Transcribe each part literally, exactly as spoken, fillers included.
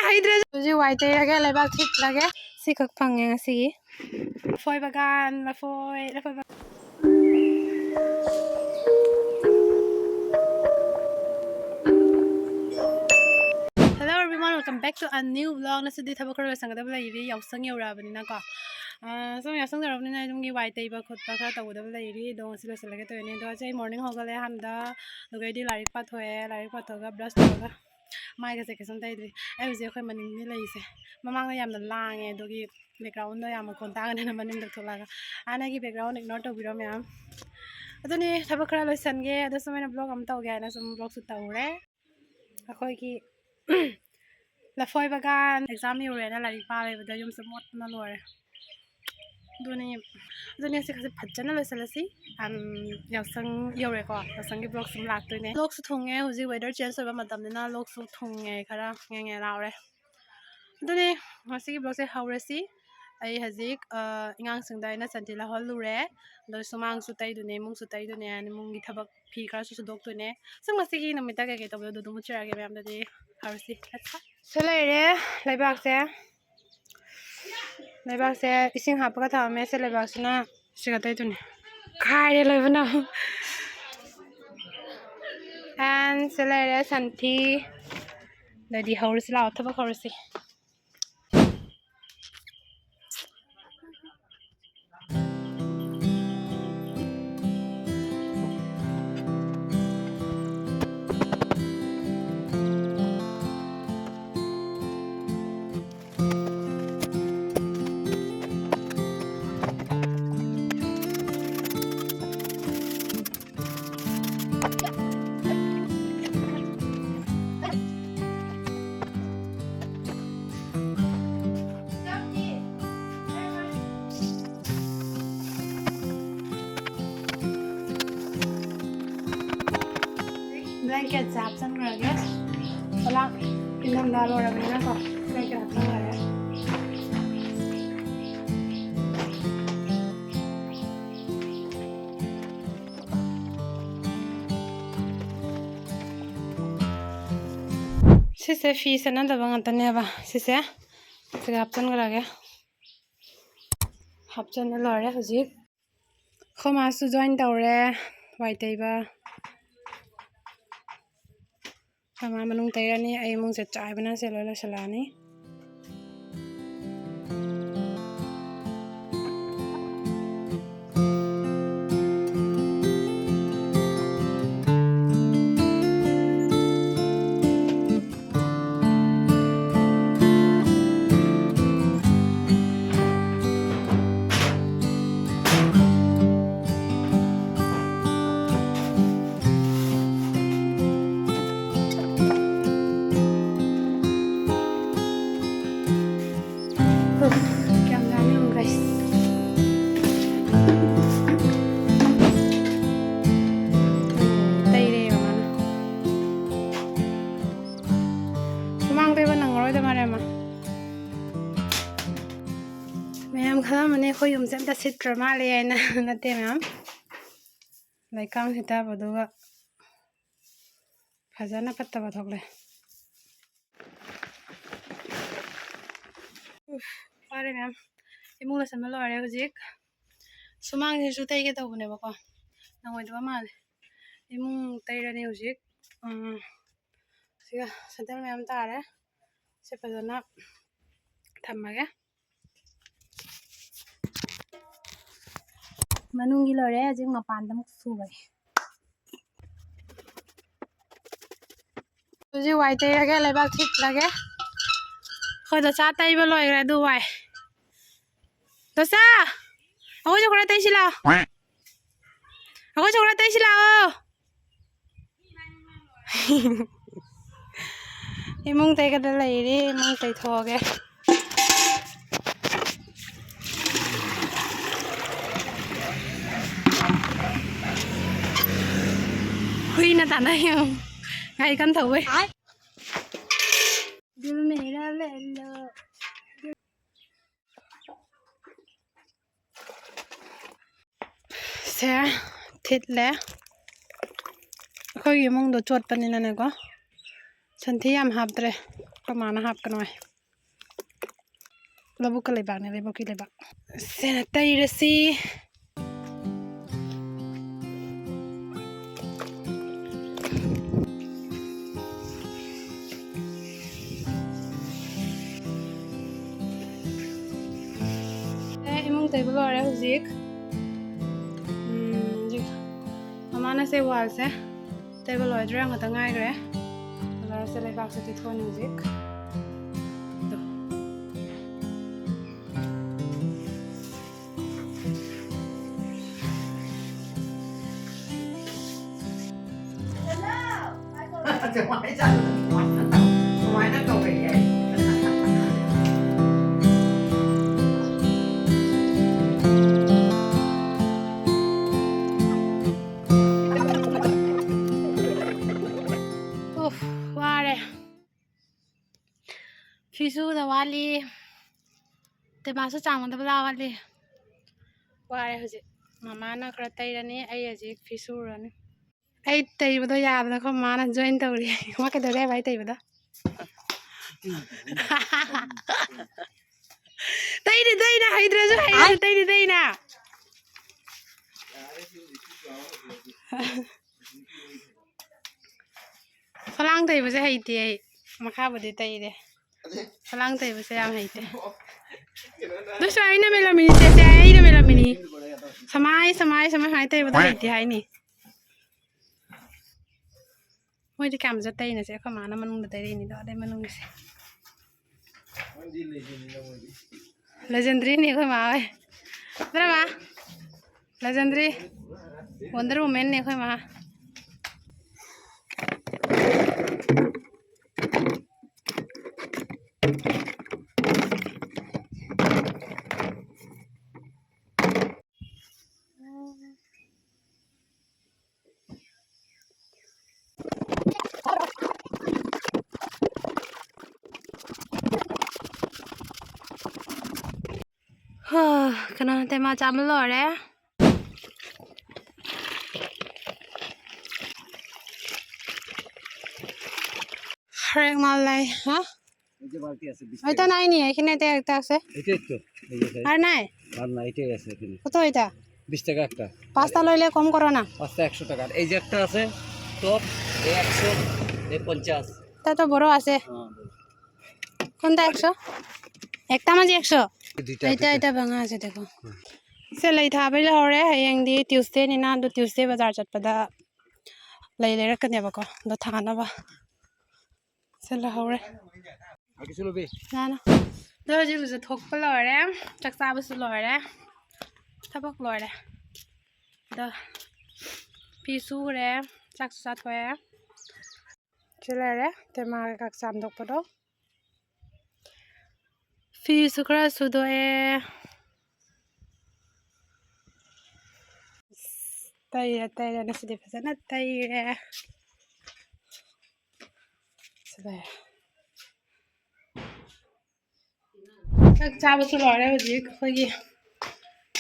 ꯍꯩꯗ꯭ꯔꯁꯨ ꯍꯧꯖꯤꯛ ꯋꯥꯏ ꯇꯩꯔꯒꯦ, ꯂꯩꯕꯥꯛ ꯊꯤꯠꯂꯒꯦ꯫ ꯁꯤꯈꯛ ꯐꯪꯉꯦ ꯉꯁꯤꯒꯤ꯫ ꯂꯐꯣꯏ ꯕꯒꯥꯟ, ꯂꯐꯣꯏ, ꯂꯐꯣꯏ ꯕꯒꯥꯟ꯫ Hello everyone, welcome back to a new vlog. ꯉꯁꯤꯗꯤ ꯊꯕꯛ ꯈꯔ ꯂꯣꯏꯁꯟꯒꯗꯕ ꯂꯩꯔꯤ, ꯌꯥꯎꯁꯪ ꯌꯧꯔꯛꯑꯕꯅꯤꯅꯀꯣ꯫ ꯑꯥ, ꯁꯨꯝ ꯌꯥꯎꯁꯪ ꯌꯧꯔꯛꯑꯕꯅꯤꯅ ꯌꯨꯝꯒꯤ ꯋꯥꯏ ꯇꯩꯕ ꯈꯣꯠꯄ ꯈꯔ ꯇꯧꯒꯗꯕ ꯂꯩꯔꯤ, ꯑꯗꯣ ꯉꯁꯤ ꯂꯣꯏꯁꯤꯜꯂꯒꯦ ꯇꯧꯔꯤꯅꯤ꯫ ꯑꯗꯣ ꯉꯁꯤ ꯑꯩ morning ꯍꯧꯒꯠꯂꯦ, ꯑꯍꯥꯟꯕꯗ ꯑꯗꯨꯒꯩꯗꯤ ꯂꯥꯏꯔꯤꯛ ꯄꯥꯊꯣꯛꯑꯦ, ꯂꯥꯏꯔꯤꯛ ꯄꯥꯊꯣꯛꯑꯒ brush ꯇꯧꯔꯒ ꯃꯥꯏꯒꯁꯦ ꯀꯩꯁꯨꯝ ꯇꯩꯗ꯭ꯔꯤ꯫ ꯑꯩ ꯍꯧꯖꯤꯛ ꯑꯩꯈꯣꯏ ꯃꯅꯤꯡꯗ ꯂꯩꯔꯤꯁꯦ꯫ ꯃꯃꯥꯡꯗ ꯌꯥꯝꯅ ꯂꯥꯡꯉꯦ, ꯑꯗꯨꯒꯤ background ꯌꯥꯝ ꯃꯈꯣꯟ ꯇꯥꯒꯅꯤꯅ ꯃꯅꯤꯡꯗ ꯊꯣꯛꯂꯛꯑꯒ꯫ ꯍꯥꯟꯅꯒꯤ background ignore ꯇꯧꯕꯤꯔꯣ ꯃꯌꯥꯝ꯫ ꯑꯗꯨꯅꯤ, ꯊꯕꯛ ꯈꯔ ꯂꯣꯏꯁꯟꯒꯦ, ꯑꯗꯣ ꯁꯨꯃꯥꯏꯅ vlog ꯑꯃ ꯇꯧꯒꯦ ꯍꯥꯏꯅ ꯁꯨꯝ vlog ꯁꯨ ꯇꯧꯔꯦ꯫ ꯑꯩꯈꯣꯏꯒꯤ ꯂꯐꯣꯏ ꯕꯒꯥꯟ꯫ Exam ꯌꯧꯔꯦꯅ ꯂꯥꯏꯔꯤꯛ ꯄꯥ ꯂꯩꯕꯗ ꯌꯨꯝꯁꯦ ꯃꯣꯠꯄꯅ ꯂꯣꯏꯔꯦ꯫ ꯑꯗꯨꯅꯤ, ꯑꯗꯨꯅꯤ ꯉꯁꯤ ꯈꯔ ꯐꯖꯅ ꯂꯣꯏꯁꯤꯜꯂꯁꯤ꯫ ꯑꯝ, ꯌꯥꯎꯁꯪ ꯌꯧꯔꯦꯀꯣ, ꯌꯥꯎꯁꯪꯒꯤ vlog ꯁꯨꯝ ꯂꯥꯛꯇꯣꯏꯅꯦ꯫ ꯂꯣꯛꯁꯨ ꯊꯨꯡꯉꯦ, ꯍꯧꯖꯤꯛ weather change ꯑꯣꯏꯕ ꯃꯇꯝꯅꯤꯅ ꯂꯣꯛꯁꯨ ꯊꯨꯡꯉꯦ, ꯈꯔ ꯉꯦꯡꯉꯦ ꯂꯥꯎꯔꯦ꯫ ꯑꯗꯨꯅꯤ, ꯉꯁꯤꯒꯤ vlog ꯁꯦ ꯍꯧꯔꯁꯤ꯫ ꯑꯩ ꯍꯧꯖꯤꯛ, ꯑ, ꯑꯉꯥꯡꯁꯤꯡꯗ ꯑꯩꯅ ꯁꯟꯊꯤ ꯂꯧꯍꯜꯂꯨꯔꯦ꯫ ꯑꯗꯣ ꯁꯨꯃꯥꯡꯁꯨ ꯇꯩꯗꯣꯏꯅꯦ, ꯏꯃꯨꯡꯁꯨ ꯇꯩꯗꯣꯏꯅꯦ, ꯏꯃꯨꯡꯒꯤ ꯊꯕꯛ ꯐꯤ ꯈꯔꯁꯨ ꯁꯨꯗꯣꯛꯇꯣꯏꯅꯦ꯫ ꯁꯨꯝ ꯉꯁꯤꯒꯤ ꯅꯨꯃꯤꯠꯇ ꯀꯩꯀꯩ ꯇꯧꯕꯗꯣ ꯑꯗꯨꯝ ꯎꯠꯆꯔꯛꯑꯒꯦ ꯃꯌꯥꯝꯗꯗꯤ꯫ ꯍꯧꯔꯁꯤ꯫ ꯁꯤ ꯂꯩꯔꯦ ꯂꯩꯕꯥꯛꯁꯦ꯫ ꯂꯩꯕꯥꯛꯁꯦ ꯏꯁꯤꯡ ꯍꯥꯞꯄꯒ ꯊꯝꯃꯝꯃꯦ꯫ ꯁꯤ ꯂꯩꯕꯥꯛꯁꯤꯅ ꯁꯤꯒ ꯇꯩꯗꯣꯏꯅꯦ꯫ ꯈꯥꯏꯔꯦ ꯂꯣꯏꯕꯅ꯫ And ꯁꯤ ꯂꯩꯔꯦ ꯁꯟꯊꯤ꯫ ꯑꯗꯨꯗꯤ ꯍꯧꯔꯁꯤ ꯂꯥꯛꯑꯣ, ꯊꯕꯛ ꯍꯧꯔꯁꯤ꯫ Blanket ꯁꯦ ꯍꯥꯞꯆꯤꯟꯈ꯭ꯔꯒꯦ꯫ ꯄꯨꯂꯞ ꯏꯪꯊꯝꯊꯥ ꯂꯣꯏꯔꯕꯅꯤꯅꯀꯣ, blanket ꯍꯥꯞꯆꯤꯟꯈ꯭ꯔꯒꯦ꯫ ꯁꯤ ꯁꯤꯁꯦ ꯐꯤ ꯁꯦꯠꯅꯗꯕ ꯉꯥꯛꯇꯅꯦꯕ꯫ ꯁꯤꯁꯦ ꯁꯤꯒ ꯍꯥꯞꯆꯤꯟꯈ꯭ꯔꯒꯦ꯫ ꯍꯥꯞꯆꯤꯟꯕ ꯂꯣꯏꯔꯦ꯫ ꯍꯧꯖꯤꯛ ꯑꯩꯈꯣꯏ ꯃꯥꯁꯨ join ꯇꯧꯔꯦ꯫ ꯋꯥꯏ ꯇꯩꯕ꯫ ꯑꯩꯈꯣꯏ ꯃꯥ ꯃꯅꯨꯡ ꯇꯩꯔꯅꯤ꯫ ꯑꯩ ꯏꯃꯨꯡꯁꯦ ꯆꯥꯏꯕꯅ ꯁꯦ ꯂꯣꯏ ꯂꯣꯏꯁꯤꯜꯂꯛꯑꯅꯤ꯫ ꯀꯌꯥꯝ ꯅꯥꯟꯅ ꯌꯦꯡꯉꯨ, guys꯫ ꯇꯩꯔꯦ ꯃꯃꯥꯅ꯫ ꯁꯨꯃꯥꯡ ꯇꯩꯕ ꯅꯪꯉꯔꯣꯏꯗ ꯃꯥꯜꯂꯦ, ꯑꯃ꯫ ꯃꯌꯥꯝ ꯈꯜꯂꯝꯃꯅꯤ ꯑꯩꯈꯣꯏ ꯌꯨꯝꯁꯦ ꯑꯝꯇ ꯁꯤꯠꯇ꯭ꯔ ꯃꯥꯜꯂꯦ ꯍꯥꯏꯅ꯫ ꯅꯠꯇꯦ ꯃꯌꯥꯝ, ꯂꯩꯀꯥꯡ ꯁꯤꯠꯇꯕꯗꯨꯒ ꯐꯖꯅ ꯐꯠꯇꯕ ꯊꯣꯛꯂꯦ꯫ ꯎꯐ, ꯋꯥꯔꯦ ꯃꯌꯥꯝ꯫ ꯏꯃꯨꯡ ꯂꯣꯏꯁꯟꯕ ꯂꯣꯏꯔꯦ ꯍꯧꯖꯤꯛ꯫ ꯁꯨꯃꯥꯡꯁꯤꯁꯨ ꯇꯩꯒꯦ ꯇꯧꯕꯅꯦꯕꯀꯣ, ꯅꯪꯉꯣꯏꯗꯕ ꯃꯥꯜꯂꯦ꯫ ꯏꯃꯨꯡ ꯇꯩꯔꯅꯤ ꯍꯧꯖꯤꯛ꯫ ꯎꯝ, ꯁꯤꯒ ꯁꯦꯟꯗꯜ ꯃꯌꯥꯝ ꯇꯥꯔꯦ꯫ ꯁꯤ ꯐꯖꯅ ꯊꯝꯃꯒꯦ꯫ ꯃꯅꯨꯡꯒꯤ ꯂꯣꯏꯔꯦ, ꯍꯧꯖꯤꯛ ꯃꯄꯥꯟꯗ ꯑꯃꯨꯛ ꯁꯨꯔꯒꯦ꯫ ꯍꯧꯖꯤꯛ ꯋꯥꯏ ꯇꯩꯔꯒꯦ, ꯂꯩꯕꯥꯛ ꯊꯤꯠꯂꯒꯦ꯫ ꯑꯩꯈꯣꯏꯗꯣ ꯆꯥ ꯇꯩꯕ ꯂꯣꯏꯈ꯭ꯔꯦ, ꯑꯗꯨ ꯋꯥꯏ꯫ ꯗꯣꯁꯥ! ꯑꯩꯈꯣꯏꯁꯨ ꯈꯔ ꯇꯩꯁꯤ ꯂꯥꯛꯑꯣ꯫ ꯑꯩꯈꯣꯏꯁꯨ ꯈꯔ ꯇꯩꯁꯤ ꯂꯥꯛꯑꯣ꯫ ꯏꯃꯨꯡ ꯇꯩꯒꯗ ꯂꯩꯔꯤ, ꯏꯃꯨꯡ ꯇꯩꯊꯣꯛꯑꯒꯦ꯫ ꯍꯨꯏꯅ ꯇꯥꯟꯅꯩ ꯌꯦꯡꯉꯨ꯫ ꯒꯥꯔꯤ ꯀꯟꯅ ꯊꯧꯕꯩ꯫ दिल मेरा ले लो। ꯁꯦ, ꯊꯤꯠꯂꯦ꯫ ꯑꯩꯈꯣꯏꯒꯤ ꯏꯃꯨꯡꯗꯣ ꯆꯣꯠꯄꯅꯤꯅꯅꯦꯀꯣ, ꯁꯟꯊꯤ ꯌꯥꯝ ꯍꯥꯞꯇ꯭ꯔꯦ, ꯑꯩꯈꯣꯏ ꯃꯥꯅ ꯍꯥꯞꯀꯅꯨ ꯍꯥꯏ꯫ ꯂꯧꯕꯨꯛꯀ ꯂꯩꯕꯥꯛꯅꯦ, ꯂꯩꯕꯥꯛꯀꯤ ꯂꯩꯕꯥꯛ꯫ ꯁꯦꯅ ꯇꯩꯔꯁꯤ꯫ ꯑꯦ, ꯏꯃꯨꯡ ꯇꯩꯕ ꯂꯣꯏꯔꯦ ꯍꯧꯖꯤꯛ꯫ ꯎꯝ, ꯍꯧꯖꯤꯛ ꯃꯃꯥꯅ ꯁꯦ ꯋꯥꯜꯁꯦ ꯇꯩꯕ ꯂꯣꯏꯗ꯭ꯔꯦ, ꯌꯥꯝ ꯈꯛꯇ ꯉꯥꯏꯈ꯭ꯔꯦ꯫ ꯀꯂꯔꯁꯦ ꯂꯩꯕꯥꯛꯁꯦ ꯇꯩꯊꯣꯛꯑꯅꯤ ꯍꯧꯖꯤꯛ꯫ ꯑꯗꯣ꯫ ꯑꯗꯨꯃꯥꯏꯅ ꯇꯧꯔꯛꯑꯦ꯫ ꯎꯐ, ꯋꯥꯔꯦ꯫ ꯐꯤꯁꯨꯗ ꯋꯥꯠꯂꯤ꯫ ꯇꯦꯕꯥꯁꯨ ꯆꯥꯝꯒꯗꯕ ꯋꯥꯠꯂꯤ꯫ ꯋꯥꯔꯦ ꯍꯧꯖꯤꯛ꯫ ꯃꯃꯥꯅ ꯈꯔ ꯇꯩꯔꯅꯤ, ꯑꯩ ꯍꯧꯖꯤꯛ ꯐꯤ ꯁꯨꯔꯅꯤ꯫ ꯑꯩ ꯇꯩꯕꯗꯣ ꯌꯥꯗꯅ ꯑꯩꯈꯣꯏ ꯃꯥꯅ join ꯇꯧꯔꯤ꯫ ꯃꯥ ꯀꯩꯗꯧꯔꯦ ꯍꯥꯏꯕ ꯑꯩ ꯇꯩꯕꯗꯣ? ꯇꯩꯅ, ꯇꯩꯅ, ꯍꯩꯇ꯭ꯔꯁꯨ ꯍꯩꯔꯦ, ꯇꯩꯅ, ꯇꯩꯅ꯫ ꯐꯂꯥꯡ ꯇꯩꯕꯁꯦ ꯍꯩꯇꯦ ꯑꯩ꯫ ꯃꯈꯥꯕꯨꯗꯤ ꯇꯩꯔꯦ꯫ ꯐꯂꯥꯡ ꯇꯩꯕꯁꯦ ꯌꯥꯝ ꯍꯩꯇꯦ꯫ ꯑꯗꯨꯁꯨ ꯑꯩꯅ ꯃꯦꯜꯂꯝꯃꯤꯅꯤ, ꯁꯦ, ꯁꯦ, ꯑꯩꯅ ꯃꯦꯜꯂꯝꯃꯤꯅꯤ꯫ ꯁꯃꯥꯏ, ꯁꯃꯥꯏ, ꯁꯃꯥꯏ, ꯁꯃꯥꯏ ꯇꯩꯕꯗꯣ ꯍꯩꯇꯦ ꯍꯥꯏꯅꯤ꯫ ꯃꯣꯏꯗꯤ ꯀꯌꯥꯝ ꯆꯠꯇꯩꯅꯁꯦ, ꯑꯩꯈꯣꯏ ꯃꯥꯅ ꯃꯅꯨꯡꯗ ꯇꯩꯔꯛꯏꯅꯤꯗꯣ, ꯑꯗꯩ ꯃꯅꯨꯡꯒꯤꯁꯦ꯫ Legendary ꯅꯤ ꯑꯩꯈꯣꯏ ꯃꯥ ꯍꯣꯏ꯫ ꯅꯠꯇ꯭ꯔ ꯃꯥ? Legendary Wonder Woman ꯅꯤ ꯑꯩꯈꯣꯏ ꯃꯥ꯫ ꯍꯥ, ꯀꯩꯅꯣ ꯅꯠꯇꯦ, ꯃꯥ ꯆꯥꯕ ꯂꯣꯏꯔꯦ꯫ হরেক মাল নাই। হ্যাঁ, এই যে বালতি আছে বিশ ওইটা নাই নি, এখানে এটা একটা আছে। এটাই তো। এই যে আর নাই? আর না, এটাই আছে এখানে। কত এটা? বিশ টাকা একটা। পাঁচটা লইলে কম করো না। পাঁচটা একশো টাকার। এই যে একটা আছে, টপ, এই একশো, এই পঞ্চাশ। এটা তো বড় আছে। হ্যাঁ, কোনটা একশো? একটা মাঝে একশো। এই দুইটা এটা এটা ভাঙা আছে দেখো। ꯁꯦ ꯂꯩ ꯊꯥꯕꯩ ꯂꯧꯍꯧꯔꯦ꯫ ꯍꯌꯦꯡꯗꯤ ꯇ꯭ꯌꯨꯁꯗꯦꯅꯤꯅ ꯑꯗꯣ ꯇ꯭ꯌꯨꯁꯗꯦ ꯕꯖꯥꯔ ꯆꯠꯄꯗ ꯂꯩ ꯂꯩꯔꯛꯀꯅꯦꯕꯀꯣ, ꯑꯗꯣ ꯊꯥꯅꯕ꯫ ꯁꯦ ꯂꯧꯍꯧꯔꯦ꯫ আর কিছু নেবে? ꯌꯥꯅꯤ꯫ ꯑꯗꯣ ꯍꯧꯖꯤꯛ ꯍꯧꯖꯤꯛ ꯊꯣꯛꯄ ꯂꯣꯏꯔꯦ, ꯆꯥꯛ ꯆꯥꯕꯁꯨ ꯂꯣꯏꯔꯦ, ꯊꯕꯛ ꯂꯣꯏꯔꯦ꯫ ꯑꯗꯣ ꯐꯤ ꯁꯨꯈ꯭ꯔꯦ, ꯆꯥꯛꯁꯨ ꯆꯥꯊꯣꯛꯑꯦ꯫ ꯁꯤ ꯂꯩꯔꯦ ꯇꯦꯃꯥꯒ ꯀꯥꯛ ꯆꯥꯝꯊꯣꯛꯄꯗꯣ꯫ ꯐꯤꯁꯨ ꯈꯔ ꯁꯨꯗꯣꯛꯑꯦ꯫ ꯇꯩꯔꯦ ꯇꯩꯔꯦ ꯉꯁꯤꯗꯤ ꯐꯖꯅ ꯇꯩꯔꯦ꯫ ꯁꯤ ꯂꯩꯔꯦ꯫ ꯆꯥꯛ ꯆꯥꯕꯁꯨ ꯂꯣꯏꯔꯦ꯫ ꯍꯧꯖꯤꯛ ꯑꯩꯈꯣꯏꯒꯤ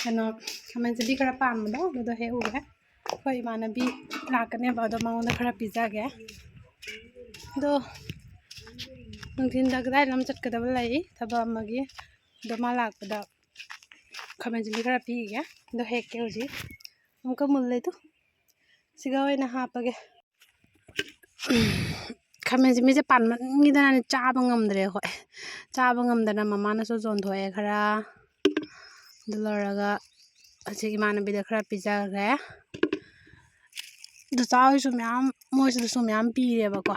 ꯀꯩꯅꯣ ꯈꯥꯃꯦꯟ ꯑꯁꯤꯟꯕꯤ ꯈꯔ ꯄꯥꯟꯕꯗꯣ ꯑꯗꯨꯗꯣ ꯍꯦꯛꯎꯒꯦ꯫ ꯑꯩꯈꯣꯏ ꯏꯃꯥꯟꯅꯕꯤ ꯂꯥꯛꯀꯅꯦꯕ, ꯑꯗꯣ ꯃꯉꯣꯟꯗ ꯈꯔ ꯄꯤꯖꯒꯦ꯫ ꯑꯗꯣ ꯅꯨꯡꯊꯤꯟꯗ ꯀꯗꯥꯏꯗ ꯑꯃ ꯆꯠꯀꯗꯕ ꯂꯩ ꯊꯕꯛ ꯑꯃꯒꯤ, ꯑꯗꯣ ꯃꯥ ꯂꯥꯛꯄꯗ ꯈꯥꯃꯦꯟ ꯑꯁꯤꯟꯕꯤ ꯈꯔ ꯄꯤꯒꯦ꯫ ꯑꯗꯣ ꯍꯦꯛꯀꯦ ꯍꯧꯖꯤꯛ꯫ ꯑꯃꯨꯛꯀ ꯃꯨꯜꯂꯦ ꯇꯨ꯫ ꯁꯤꯒ ꯑꯣꯏꯅ ꯍꯥꯞꯄꯒꯦ꯫ ꯈꯥꯃꯦꯟ ꯑꯁꯤꯟꯕꯤꯁꯦ ꯄꯥꯟꯃꯟꯈꯤꯗꯅꯅꯦ ꯆꯥꯕ ꯉꯝꯗ꯭ꯔꯦ ꯑꯩꯈꯣꯏ꯫ ꯆꯥꯕ ꯉꯝꯗꯅ ꯃꯃꯥꯅꯁꯨ ꯌꯣꯟꯊꯣꯛꯑꯦ ꯈꯔ꯫ ꯑꯗꯨ ꯂꯧꯔꯒ ꯍꯧꯖꯤꯛ ꯏꯃꯥꯟꯅꯕꯤꯗ ꯈꯔ ꯄꯤꯖꯈ꯭ꯔꯦ꯫ ꯑꯗꯨ ꯆꯥ ꯍꯣꯏꯁꯨ ꯃꯌꯥꯝ, ꯃꯣꯏꯁꯤꯗꯁꯨ ꯃꯌꯥꯝ ꯄꯤꯔꯦꯕꯀꯣ꯫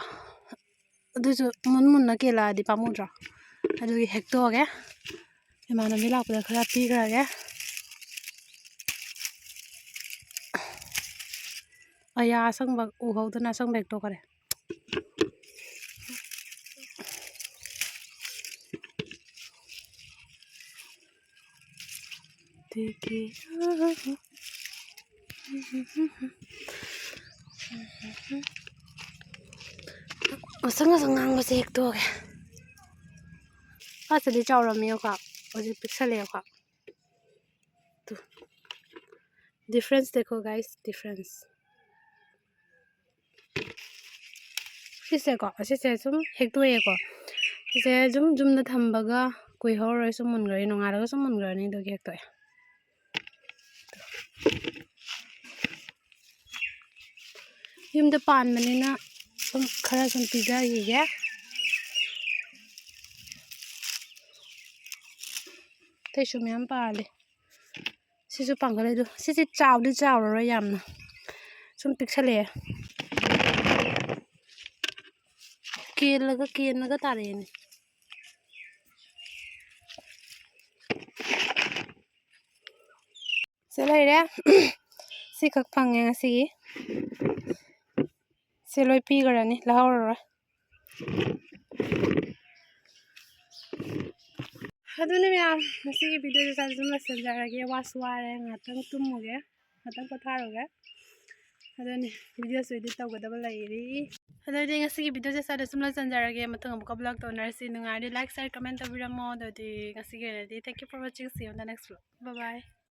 ꯑꯗꯨꯁꯨ ꯃꯨꯟ ꯃꯨꯟꯅ ꯀꯦꯜꯂꯛꯑꯗꯤ ꯄꯥꯝꯃꯨꯗ꯭ꯔꯣ? ꯑꯗꯨꯒꯤ ꯍꯦꯛꯇꯣꯛꯑꯒꯦ꯫ ꯏꯃꯥꯟꯅꯕꯤ ꯂꯥꯛꯄꯗ ꯈꯔ ꯄꯤꯈ꯭ꯔꯒꯦ꯫ ꯑꯌꯥ, ꯑꯁꯪꯕ ꯎꯍꯧꯗꯅ ꯑꯁꯪꯕ ꯍꯦꯛꯇꯣꯛꯈ꯭ꯔꯦ꯫ ꯑꯗꯒꯤ ꯉꯁꯪ ꯉꯁꯪ ꯉꯥꯡꯕꯁꯦ ꯍꯦꯛꯇꯣꯛꯑꯒꯦ꯫ ꯑꯁꯤꯗꯤ ꯆꯥꯎꯔꯝꯃꯦ, ꯌꯦꯡꯉꯨꯀꯣ꯫ ꯍꯧꯖꯤꯛ ꯄꯤꯛꯁꯜꯂꯛꯑꯦꯀꯣ꯫ ꯇꯨ꯫ Difference देखो guys, difference. ꯄꯤꯛꯏꯁꯦꯀꯣ, ꯑꯁꯤꯁꯦ ꯁꯨꯝ ꯍꯦꯛꯇꯣꯛꯑꯦꯀꯣ꯫ ꯁꯤꯁꯦ ꯁꯨꯝ ꯌꯨꯝꯗ ꯊꯝꯕꯒ ꯀꯨꯏꯍꯧꯔꯣꯏ, ꯁꯨꯝ ꯃꯨꯟꯈ꯭ꯔꯅꯤ, ꯅꯣꯡꯉꯥꯜꯂꯒ ꯁꯨꯝ ꯃꯨꯟꯈ꯭ꯔꯅꯤ, ꯑꯗꯨꯒꯤ ꯍꯦꯛꯇꯣꯛꯑꯦ꯫ ꯌꯨꯝꯗ ꯄꯥꯟꯕꯅꯤꯅ ꯁꯨꯝ ꯈꯔ ꯁꯨꯝ ꯄꯤꯖꯈꯤꯒꯦ꯫ ꯑꯇꯩꯁꯨ ꯃꯌꯥꯝ ꯄꯥꯜꯂꯤ꯫ ꯁꯤꯁꯨ ꯄꯥꯡꯒꯜ ꯂꯩꯗꯣ꯫ ꯁꯤꯁꯦ ꯆꯥꯎꯗꯤ ꯆꯥꯎꯔꯔꯣꯏ ꯌꯥꯝꯅ꯫ ꯁꯨꯝ ꯄꯤꯛꯁꯜꯂꯛꯑꯦ꯫ ꯀꯦꯜꯂꯒ, ꯀꯦꯜꯂꯒ ꯇꯥꯔꯛꯑꯦꯅꯦ꯫ ꯁꯤ ꯂꯩꯔꯦ꯫ ꯁꯤꯈꯛ ꯐꯪꯉꯦ ꯉꯁꯤꯒꯤ꯫ ꯁꯤ ꯂꯣꯏ ꯄꯤꯈ꯭ꯔꯅꯤ, ꯂꯧꯍꯧꯔꯔꯣꯏ꯫ ꯑꯗꯨꯅꯤ ꯃꯌꯥꯝ, ꯉꯁꯤꯒꯤ ꯚꯤꯗꯤꯑꯣꯁꯦ ꯁ꯭ꯋꯥꯏꯗ ꯑꯗꯨꯝ ꯂꯣꯏꯁꯤꯟꯖꯔꯒꯦ꯫ ꯋꯥꯁꯨ ꯋꯥꯔꯦ, ꯉꯥꯛꯇꯪ ꯇꯨꯝꯃꯨꯒꯦ, ꯉꯥꯛꯇꯪ ꯄꯣꯊꯥꯔꯨꯒꯦ꯫ ꯑꯗꯨꯅꯤ, ꯚꯤꯗꯤꯑꯣꯁꯨ ꯏꯗꯤꯠ ꯇꯧꯒꯗꯕ ꯂꯩꯔꯤ꯫ ꯑꯗꯨꯗꯤ ꯉꯁꯤꯒꯤ ꯚꯤꯗꯤꯑꯣꯁꯦ ꯁ꯭ꯋꯥꯏꯗ ꯁꯨꯝ ꯂꯣꯏꯁꯤꯟꯖꯔꯒꯦ꯫ ꯃꯊꯪ ꯑꯃꯨꯛꯀ ꯕ꯭ꯂꯣꯛ ꯇꯧꯅꯔꯁꯤ꯫ ꯅꯨꯡꯉꯥꯏꯔꯗꯤ ꯂꯥꯏꯛ, ꯁꯤꯌꯔ, ꯀꯃꯦꯟ ꯇꯧꯕꯤꯔꯝꯃꯣ꯫ ꯑꯗꯨꯗꯤ ꯉꯁꯤꯒꯤ ꯑꯣꯏꯅꯗꯤ thank you for watching, see you on the next vlog, bye bye꯫